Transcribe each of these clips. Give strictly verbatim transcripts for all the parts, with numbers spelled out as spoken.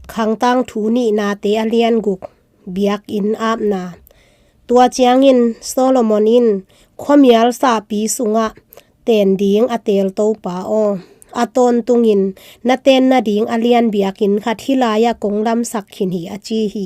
Khangtang Thu Nihnate a lian guk. Biakinn apna. Tua ciangin Solomon in khuamial sahpi sungah ten ding a teel Topa aw, a tawntungin na ten nading a lian biakinn khat hih lai-ah kong lamsak khin hi, a ci hi.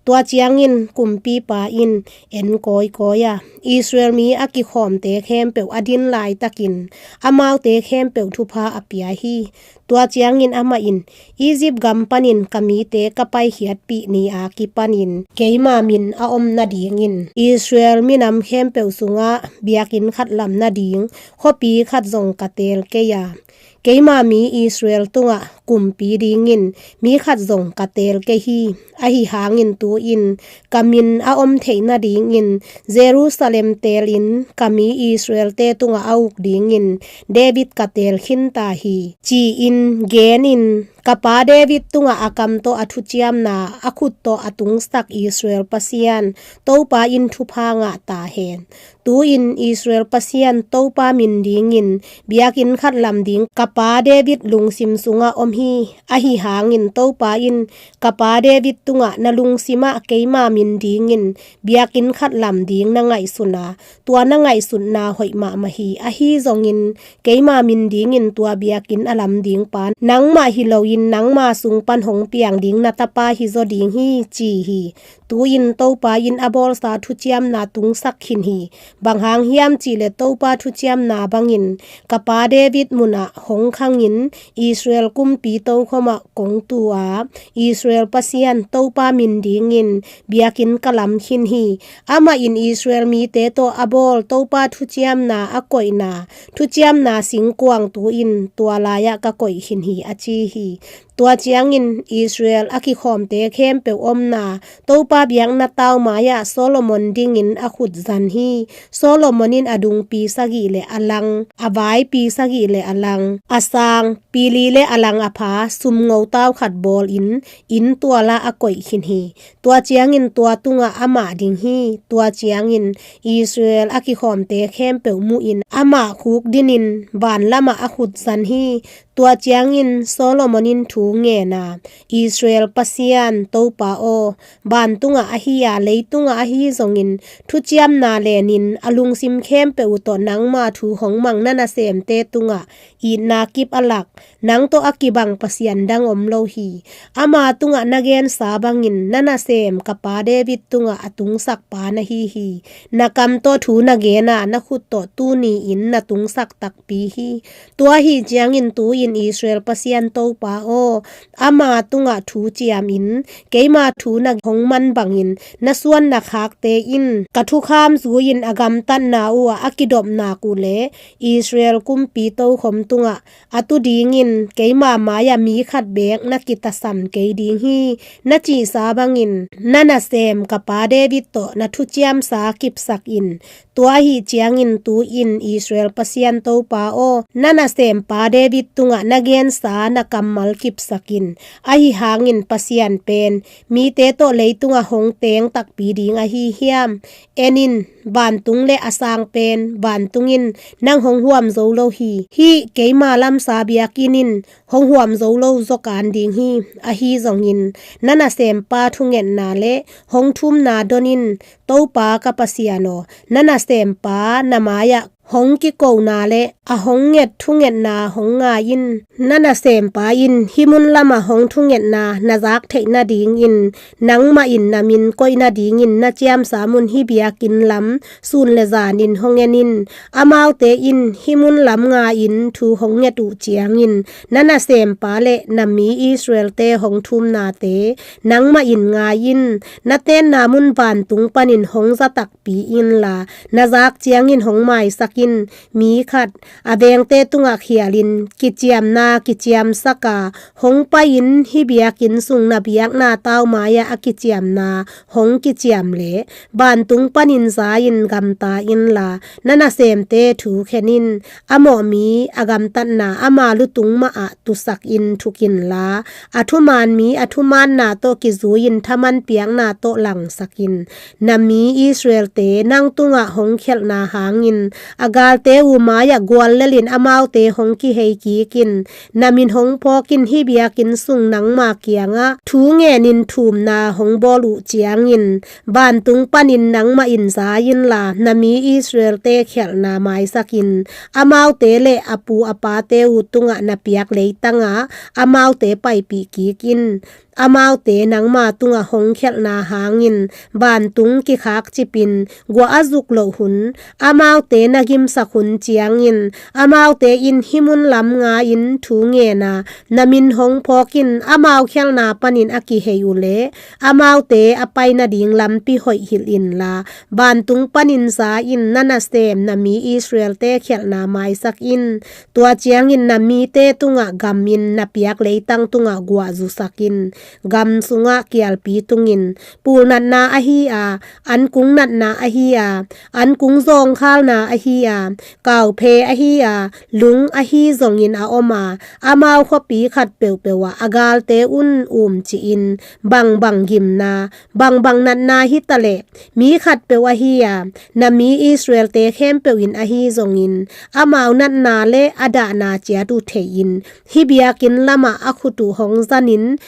Tua ciangin kumpipa in en kawikawi a, Israel mi a kikhawmte khempeuh a din laitakin amaute khempeuh thupha a pia hi. Tua ciangin amah in, Egypt gam panin ka mite ka paikhiatpih ni-a kipanin keima min a om nadingin Israel minam khempeuh sungah biakinn khat lam nading khuapi khat zong ka teel kei a, keima mi Israel tungah kumpi dingin mi khat zong ka teel kei hi. Ahi hangin tu-in ka min a om theih nadingin Jerusalem teelin ka mi Israelte tungah a uk dingin David ka teel khin ta hi, ci-in genin ka pa David tungah a kam tawh a thuciamna a khut tawh a tungsak Israel Pasian Topa in thupha ngah ta hen. Tu-in Israel Pasian Topa min dingin biakinn khat lam ding ka pa David lungsim sungah om hi. Ahi hangin Topa in ka pa David tungah na lungsimah keima min dingin biakinn khat lam ding na ngaihsun a, tua na ngaihsutna hoih mahmah hi. Ahi zongin keima min dingin tua biakinn a lam ding pa nangmah hi loin nangma sung pan hong piang ding na tapa hi zaw ding hi, ci hi. Tu-in Topa in a bawlsa thuciamna tungsak khin hi. Bang hang hiam cihleh Topa thuciamna bangin ka pa David munah hong khangin Israel kumpi tokhomah kong tu a, Israel Pasian Topa min dingin biakinn ka lam khin hi. Amah in Israel mite tawh a bawl Topa thuciamna a koihna thuciamna singkuang tu-in tua lai-ah ka koih khin hi, a ci hi. Tua ciangin Israel a kikhawmte khempeuh omna Topa biakna tau mai-ah Solomon dingin a khut zan hi. Solomon in a dungpi sagih le a lang, a vaipi sagih le a lang, a sang, pi li le a lang a pha sumngo tau khat bawlin inn tualah a koih khin hi. Tua ciangin tua tungah amah ding hi. Tua ciangin Israel a kikhawmte khempeuh muhin amah khuk dinin van lamah a khut zan hi. Tua ciangin Solomon in thu ngen a, Israel Pasian Topa aw, vantungah ahi a leitungah ahi zongin thuciamna lenin a lungsim khempeuh uh tawh nangma thu hong mang na nasemte tungah itna kip a lak, nang tawh a kibang Pasian dang om lo hi. Ama tungah na gensa bangin na nasem ka pa David tungah a tungsak pa na hi hi. Na kam tawh thu na gen a, na khut tawh tuni-in na tungsak takpi hi. Tua ahi ciangin tu-in Israel Pasian Topa aw, ama tungah thu ciamin keima thu na hong man bangin na suan na khakte in ka thukham zui-in a gamtatna uhah a kidopnak uh le Israel kumpi tokhom tungah a tu dingin keima mai-ah mi khat beek na kitasam kei ding hi, na cihsa bangin na nasem ka pa David tawh na thuciamsa kipsak in. Tua ahi ciangin tu-in Israel Pasian Topa aw, na nasempa David tungah na gensa na kammal kipsak in. Ahi hangin Pasian pen mite tawh leitungah hong teng takpi ding ahi hiam? En in, vantung le a sang pen vantung in nang hong huam zo lo hi. Hih keima lamsa biakinn in hong huam zo lo zaw kan ding hi. Ahi zongin na nasempa thungetna le hong thumna don in. Topa ka Pasian aw, na nasempa na mai-ah hong kikona le a hong nget thungetna hong ngai in. Na nasempa in hih mun lamah hong thungetna na zak theih nadingin nangmah in na min koih nadingin na ciamsa mun hih biakinn lam sun le zanin hong en in. Amaute in hih mun lam ngai-in thu hong nget uh ciangin na nasempa le na mi Israelte hong thumnate nangmah in ngai in. Na tenna mun vantung panin hong za takpi inla, na zak ciangin hong maisak in. Mi khat a vengte tungah khialin kiciamna kiciamsak a, hong pai-in hih biakinn sung na biakna tau mai-ah a kiciamna hong kiciam le vantung panin za-in gamta inla, na nasemte thu khen in. A mawh mi a gamtatna ama lutung mahah tusak in thuk inla, a thuman mi a thumanna tawh kizui-in thaman piakna tawh langsak in. Na mi Israelte nang tungah hong khialhna hangin A galte uh mai-ah guallelin amaute hong kihei kik in. Na min hong phawk in, hih biakinn sung nangma kiangah thu ngenin thumna hong bawl uh ciangin vantung panin nangmah in za inla, na mi Israel-te khialhna maisak in. Amaute le a pu a pate uh tungah na piak leitangah amaute paipih kik in. Amaute nangma tungah hong khialhna hangin vantung kikhakcipin guah a zuk loh hun, amaute na gimsak hun ciangin, amaute in hih mun lam nga-in thu ngen a, na min hong phawk in. Amau khialhna panin a kihei uh leh amaute a pai nading lampi hoih hilh inla, vantung panin za in. Na nasem na mi Israel-te khialhna maisak in. Tua ciangin na mite tungah gamin, na piak leitang tungah guah zusak in. Gam sungah kialpi tungin, pulnatna ahi a, ankung natna ahi a, ankung zawngkhalna ahi a, kauphe ahi a, lung ahi zongin a om a, amau khuapi khat peuhpeuh ah a galte un umcih in. Bangbang gimna, bangbang natna hitaleh, mi khatpeuh ahi a, na mi Israel-te khempeuh in ahi zongin, amau natna le a dahna ciat uh thei-in, hih biakinn lamah a khut uh hong zanin,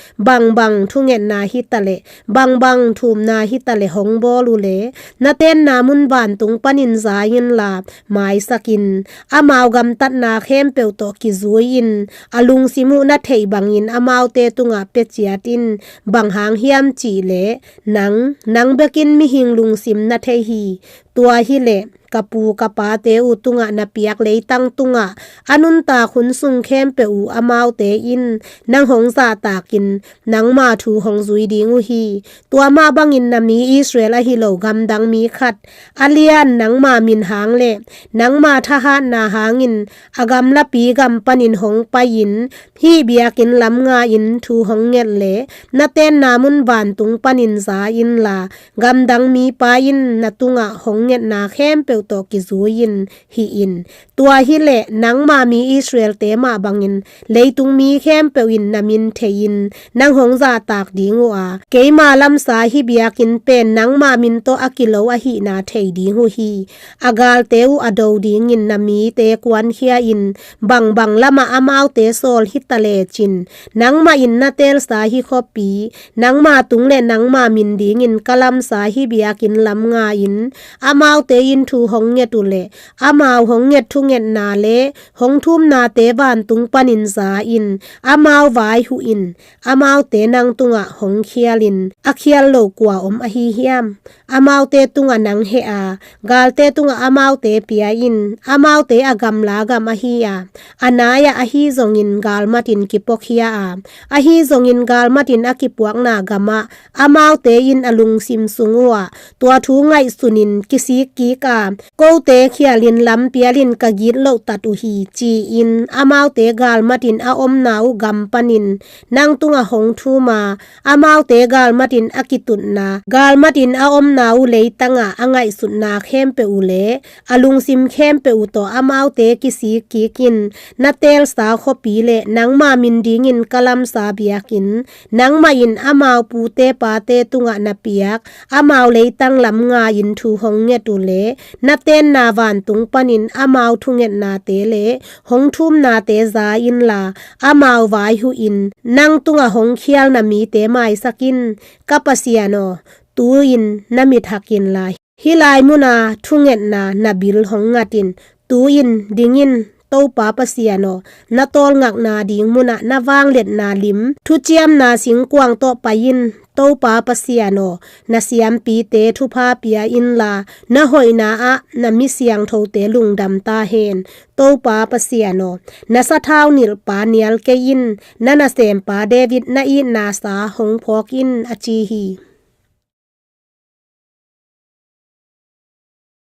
bangbang thungetna hitaleh, bangbang thumna hitaleh hong bawl uh leh, na tenna mun vantung panin za inla, maisak in. Amau gamtatna khempeuh tawh kizui in. A lungsim uh na theih bangin amaute tungah pia ciat in. Bang hang hiam cih leh, nang, nang bekin mihing lungsim na thei hi. Tua hileh ka pu ka pate uh tungah na piak leitang tungah a nuntak hun sung khempeuh uh amaute in nang hong zahtakin nangma thu hong zui ding uh hi. Tua mah bangin na mi Israel ahi lo gamdang mi khat, a lian nangma min hang le nangma thahatna hangin a gamlapi gam panin hong pai-in, hih biakinn lam nga-in thu hong nget leh, na tenna mun vantung panin za inla, gamdang mipa in na tungah hong ngetna khempeuh tawh kizui-in hih in. Tua hileh nangma mi Israel-te mah bangin leitung mi khempeuh in na min thei-in nang hong zahtak ding uh a, keima lamsa hih biakinn pen nangma min tawh a kilo ahihna thei ding uh hi. A galte uh a do dingin na mite kuankhia in. Bangbang lamah amaute sawl hitalecin, nangmah in na teelsa hih khuapi nangma tung le nangma min dingin ka lamsa hih biakinn lam nga-in, amaute in thu hong nget uh leh, amau hong nget thungetna le hong thumnate vantung panin za in. Amau vai huh in. Amaute nang tungah hong khial in. A khial lo kua om ahi hiam? Amaute tungah nang heh a, galte tungah amaute pia in. Amaute a gamla gam ahi a, a nai-ah ahi zongin galmatin kipuakhia a, ahi zongin galmatin a kipuakna gamah amaute in a lungsim sung uhah tua thu ngaihsunin kisik kik a, kote khialin lam pialin ka gitlohtat uh hi, ci-in amaute galmatin a omna uh gam panin nang tungah hong thum a, amaute galmatin a kitutna, galmatin a omna uh leitangah a ngaihsutna khempeuh uh le a lungsim khempeuh uh tawh amaute kisik kik in. Na teelsa khuapi le nangma min dingin ka lamsa biakinn, nangmah in amau pute pate tungah na piak amau leitang lam nga-in thu hong nget uh le, na tenna vantung panin amau thungetnate le hong thumnate za inla, amau vai huh in. Nang tungah hong khial na mite maisak in. Ka Pasian aw, tu-in na mit hak inla, hih lai muna thungetna na bil hong ngat in. Tu-in ding in, Topa Pasian aw, na tawlngakna ding munah na vangliatna lim thuciamna singkuang tawh pai in. Topa Pasian aw, na siampite thupha pia inla, na hoihna ah na mi siangthote lungdam ta hen. Topa Pasian aw, na sathau nilhpa nial kei in. Na nasempa David na itna sa hong phawk in, a ci hi.